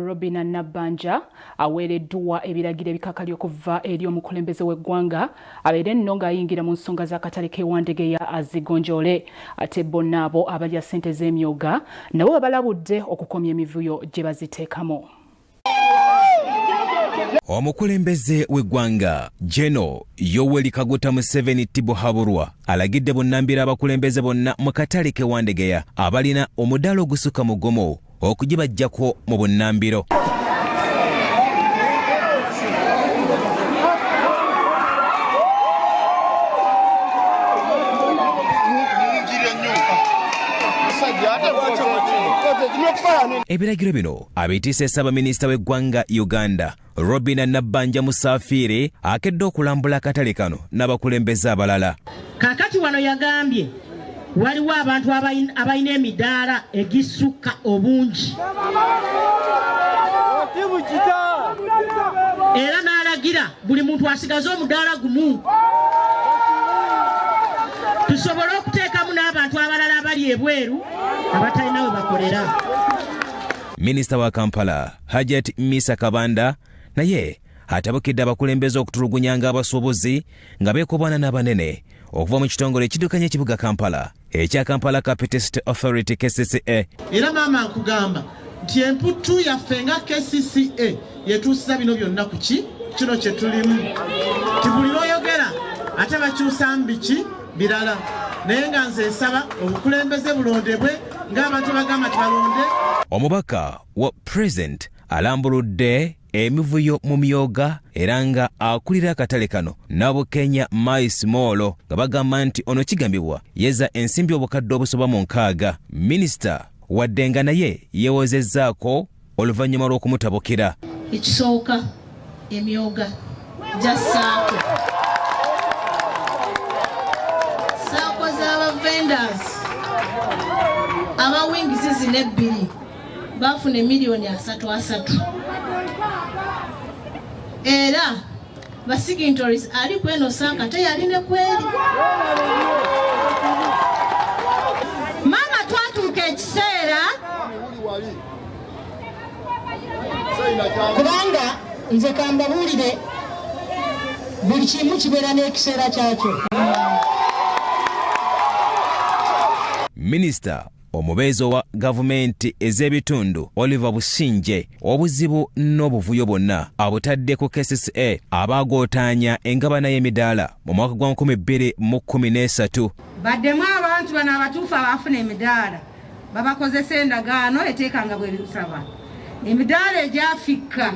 Robina Nabbanja aweereddwa ebiragiro ebikakali okuva eri omukulembeze w'eggwanga abeere nno ng'ayingira mu nsonga z'akatale k'e Wandegeya azigonjoole. Ate bo n'abo abalya ssente z'emyoga nabo babalabudde okukomya emivuyo gye baziteekamu. Omukulembeze w'eggwanga Geno Yoweri Kaguta Museveni Tibuhaburwa alagidde bunnambiro abakulembeze bonna mu katale k'e Wandegeya abalina omudaala ogusukka mu gumu okugibaggyako mu bunnambiro. Ebiragiro bino abitiise Ssaabaminisita w'eggwanga Uganda Robina Nabbanja Musaafiire akedde okulambula akatale kano n'abakulembeze abalala. Kaakati wano yagambye waliwo abantu abalina emidaala egisukka obungi era n'alagira buli muntu asigaze omudaala gumu tusobole okuteekamu n'abantu abalala abali ebweru abatalina we bakolera. Minisita wa Kampala Hajat Misa Kabanda naye atabukidde abakulembeze okutulugunyanga abasuubuzi nga beekobaana n'abanene okuva mu kitongole ekiddukanya ekibuga Kampala ekya Kampala Capital City Authority KCCA. Era maama nkugamba nti emputtu yaffe nga KCCA yetuusiza bino byonna ku ki kino kye tulimu nti buli lw'oyogera ate bakyusamu biki birala naye nga nze nsaba obukulembeze bulondebwe ng'abantu bagamba nti balonde. Omubaka wa President alambuludde emivuyo mu myoga era nga akulira akatale kano Nabukenya Mais Moolo nga bagamba nti ono kigambibwa yeza ensimbi obukadde obusoba mu 60. Minisita wadde nga naye yeewozezzaako oluvannyuma lw'okumutabukira. Ekisooka emyoga gya ssaako ssaako z'aba vendors aba wings zino ebbiri baafuna emiliyoni asatu asatu era basigintories ali kweno saaka teyali ne kweri. Maama twatuuka ekiseera kubanga nze kambabuulire buli kimu kibeera n'ekiseera kyakyo. Minisita omubeezi owa gavumenti ez'ebitundu Oliver Busingye obuzibu n'obuvuyo bwonna abutadde ku KCCA abaagootaanya engabana y'emidaala mu mwaka gwa 2013. Baddemu abantu bano abatuufu abaafuna emidaala babakozesa endagaano eteeka nga bwebisaba. Emidaala egyafikka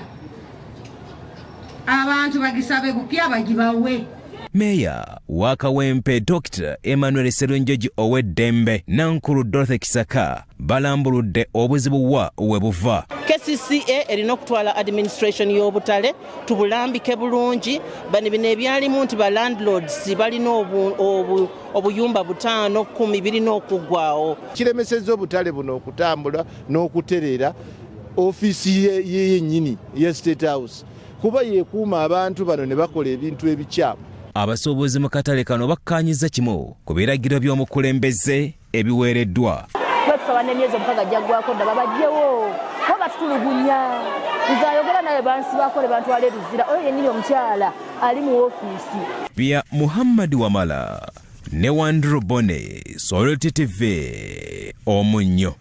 abantu bagisabe bupya bagibawe. Meeya wa Kawempe Dr. Emmanuel Sserunjogi ow'eddembe Nankulu Dorothy Kisaka balambuludde obuzibu wa we buva. KCCA erina okutwala administration y'obutale tubulambike bulungi. Bano bino ebyalimu nti ba landlords balina obuyumba 5 10 birina okuggwawo. Kiremesezza obutale buno okutambula n'okutereera. Ofiisi ye yennyini ya State House kuba yekuuma abantu bano ne bakola ebintu ebikyamu. Abasuubuzi mu katale kano bakkaanyizza kimu ku biragiro by'omukulembeze ebiweereddwa. Twetusaba n'emyezi 6 gyaggwako dda babajjewo kuba batutulugunya. Nze ayogera naye bansibako ne bantwala eruzira oyo yennyini omukyala ali mu ofiisi. Bya Muhammad Wamala ne Wandru Bone, Salt TV, Omunnyo.